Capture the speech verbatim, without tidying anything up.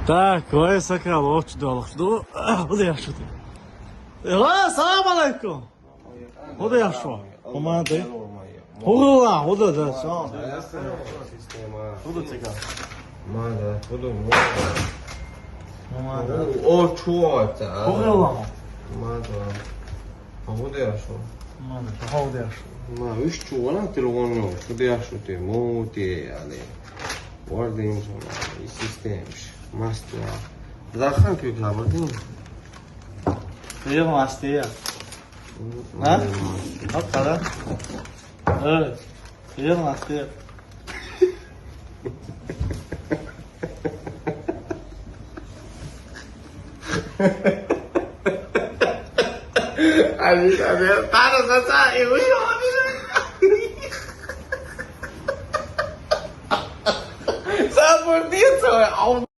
Так, вай, сака, ловчу долуш ду. ХӀун деш шу? Ва, салам алейкум. ХӀун деш шу? ХӀуман ду? ХӀугула, хӀуда да, сон. ХӀуда цига? Мада, хӀуда, мада. ХӀуман ду? О, чуота. ХӀугула. Мада. ХӀун деш шу? Мада, хӀун деш шу? Ма, уьш чу вара телефон, хӀун деш шу те, мо те, яни. Вардин, и системаш. Мастер. Дахан кюк хабардин. Прием, мастер. А? М, м. Оп, да. Э, прием, мастер. Они, они, пара за за, и вы, они. Забурдится, а он